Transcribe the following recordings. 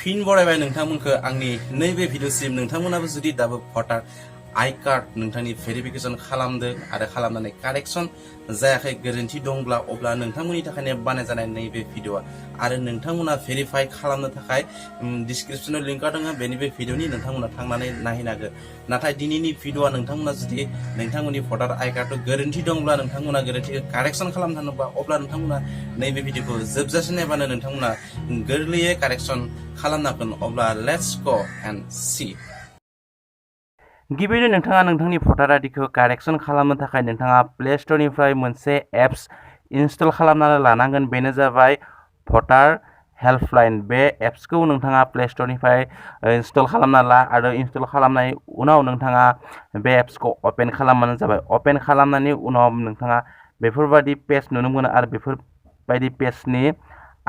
फिन बरायबाय नोंथांमोनखौ आंनि नैबे भिडिअसिम नोंथांमोनाबो जुदि दाबो भटार आई कार्ड नोंथांनि भेरिफिकेशन खालामदों आरो खालामनानै कारेक्शन जायाखै गोरोन्थि दंब्ला अब्ला नोंथांमोननि थाखायनो बानायजानाय नैबे भिडिअआ आरो नोंथांमोना भेरिफाइ खालामनो थाखाय डिसक्रिप्शनाव लिंकआ दङ बेनि बे भिडिअनि नोंथांमोना थांनानै नायहैनांगोन नाथाय दिनैनि भिडिअआ नोंथांमोना जुदि नोंथांमोननि भटार आई कार्डआव गोरोन्थि दंब्ला नोंथांमोना गोरोन्थिखौ कारेक्शन खालामनांगौबा अब्ला नोंथांमोना नैबे भिडिअखौ जोबजासिम नायबानो नोंथांमोना गोरलैयै कारेक्शन खालामनांगोन अब्ला लेट्स गो एन्ड सी गिबियावनो नोंथाङा नोंथांनि भटार आईडीखौ कारेक्शन खालामनो थाखाय नोंथाङा प्ले स्टोरनिफ्राय मोनसे एप्स इनस्टल खालामनानै लानांगोन बेनो जाबाय भटार हेल्पलाइन बे एप्सखौ नोंथाङा प्ले स्टोरनिफ्राय इनस्टल खालामना ला आरो इनस्टल खालामनायनि उनाव नोंथाङा बे एप्सखौ ओपन खालामबानो जाबाय ओपन खालामनायनि उनाव नोंथाङा बेफोरबायदि पेज नुनो मोनो आरो बेफोरबायदि पेजनि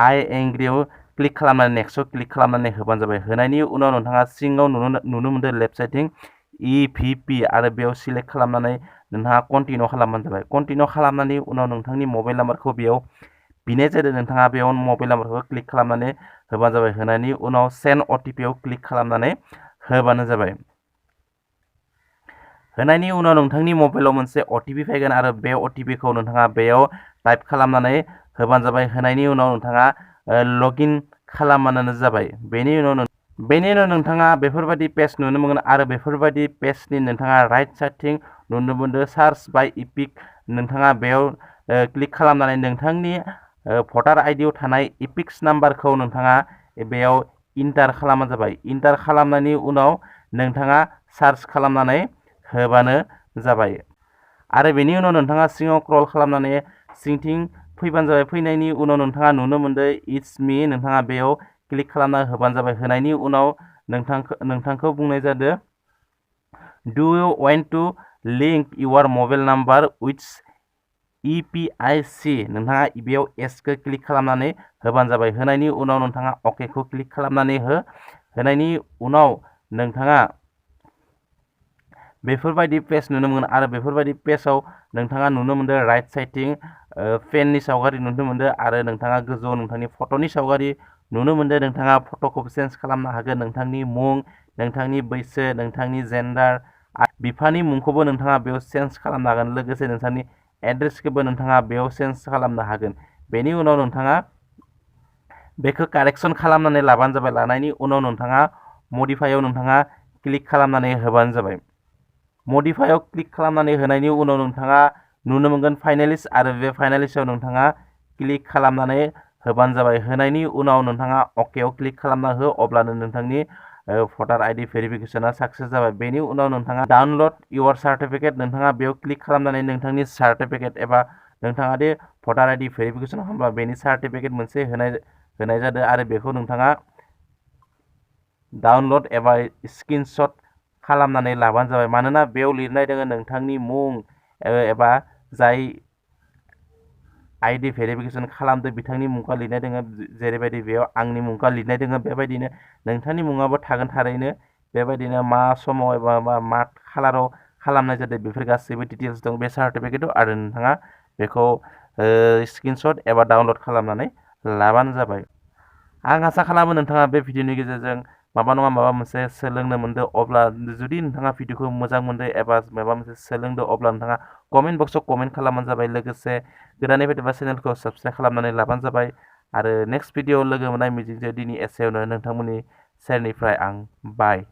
आई एंग्रियाव क्लिक खालामनानै नेक्स्टआव क्लिक खालामनानै होबानो जाबाय होनायनि उनाव नोंथाङा सिङाव नुनो मोनदों लेफ्ट साइडथिं EVP आरो बेयाव सिलेक्ट खालामनानै नोंथाङा कन्टिनिउ खालामबानो जाबाय कन्टिनिउ खालामनायनि उनाव नोंथांनि मबाइल नाम्बारखौ बेयाव बिनाय जादों नोंथाङा बेयाव मबाइल नाम्बारखौ क्लिक खालामनानै होबानो जाबाय होनायनि उनाव सेन्ड OTP आव क्लिक खालामनानै होबानो जाबाय होनायनि उनाव नोंथांनि मबाइलाव मोनसे OTP फैगोन आरो बे OTP खौ नोंथाङा बेयाव टाइप खालामनानै होबानो जाबाय होनायनि उनाव नोंथाङा लगइन खालामबानो जाबाय बेनि उनाव नोंथाङा बेफोरबायदि पेज नुनो मोनगोन आरो बेफोरबायदि पेजनि नोंथाङा राइट साइडथिं नुनो मोनदों सार्च बाय इपिक नोंथाङा बेयाव क्लिक खालामनानै नोंथांनि भटार आईडीआव थानाय इपिक्स नाम्बारखौ नोंथाङा बेयाव इन्टार खालामबानो जाबाय इन्टार खालामनायनि उनाव नोंथाङा सार्च खालामनानै होबानो जाबाय आरो बेनि उनाव नोंथाङा सिङाव स्क्रल खालामनानै सिंथिं फैबानो जाबाय फैनायनि उनाव नोंथाङा नुनो मोनदों इट्स मी नोंथाङा बेयाव क्लिक खालामना होबानो जाबाय होनायनि उनाव नोंथांखौ बुंनाय जादों do you want to link your mobile number with EPIC नोंथाङा बेयाव एसखौ क्लिक खालामनानै होबानो जाबाय होनायनि उनाव नोंथाङा अके खौ क्लिक खालामनानै होनायनि उनाव नोंथाङा बेफोरबायदि पेज नुनो मोनगोन आरो बेफोरबायदि पेजाव नोंथाङा नुनो मोनदों राइट साइडथिं पेननि सावगारि नुनो मोनदों आरो नोंथाङा गोजौआव नोंथांनि फट'नि सावगारि नुनो मोनदों नोंथाङा फट'खौ चेन्ज खालामनो हागोन नोंथांनि मुं नोंथांनि बैसो नोंथांनि जेन्डार बिफानि मुंखौबो नोंथाङा बेयाव चेन्ज खालामनो हागोन लोगोसे नोंथांनि एड्रेसखौबो नोंथाङा बेयाव चेन्ज खालामनो हागोन बेनि उनाव नोंथाङा बेखौ कारेक्शन खालामनानै लाबानो जाबाय लानायनि उनाव नोंथाङा मडिफाइआव नोंथाङा क्लिक खालामनानै होबानो जाबाय मडिफाइआव क्लिक खालामनानै होनायनि उनाव नोंथाङा नुनो मोनगोन फाइनालिस्ट आरो बे फाइनालिस्टआव नोंथाङा क्लिक खालामनानै होबानो जाबाय होनायनि उनाव नोंथाङा अकेआव क्लिक खालामना हो अब्लानो नोंथांनि भटार आईडी भेरिफिकेशना साक्सेस जाबाय बेनि उनाव नोंथाङा डाउनलड योर सार्टिफिकेट नोंथाङा बेयाव क्लिक खालामनानै नोंथांनि सार्टिफिकेट एबा नोंथाङा दि भटार आईडी भेरिफिकेशन खालामब्ला बेनि सार्टिफिकेट मोनसे होनाय जादों आरो बेखौ नोंथाङा डाउनलड एबा स्क्रिनशट खालामनानै लाबानो जाबाय मानोना बेयाव लिरनाय दङ नोंथांनि मुं एबा जाय आईडी भेरिफिकेशन खालामदों बिथांनि मुंखौ लिरनाय दङ जेरैबायदि बेयाव आंनि मुंखौ लिरनाय दङ बेबायदिनो नोंथांनि मुङाबो थागोन थारैनो बेबायदिनो मा समाव एबा मा खालाराव खालामनाय जादों बेफोर गासैबो डिटेल्स दं बे सार्टिफिकेटआव आरो नोंथाङा बेखौ स्क्रिनशट एबा डाउनलड खालामनानै लाबानो जाबाय आं आसा खालामो नोंथाङा बे भिडिअनि गेजेरजों माबा नङा माबा मोनसे सोलोंनो मोनदों अब्ला जुदि नोंथाङा भिडिअखौ मोजां मोनदों एबा माबा मोनसे सोलोंदों अब्ला नोंथाङा कमेन्ट बक्सआव कमेन्ट खालामबानो जाबाय लोगोसे गोदानै फैदोंबा चेनेलखौ साबस्क्राइब खालामनानै लाबानो जाबाय आरो नेक्स्ट भिडिअ लोगो मोननाय मिजिंजों दिनै एसेयावनो नोंथांमोननि सेरनिफ्राय आं बाय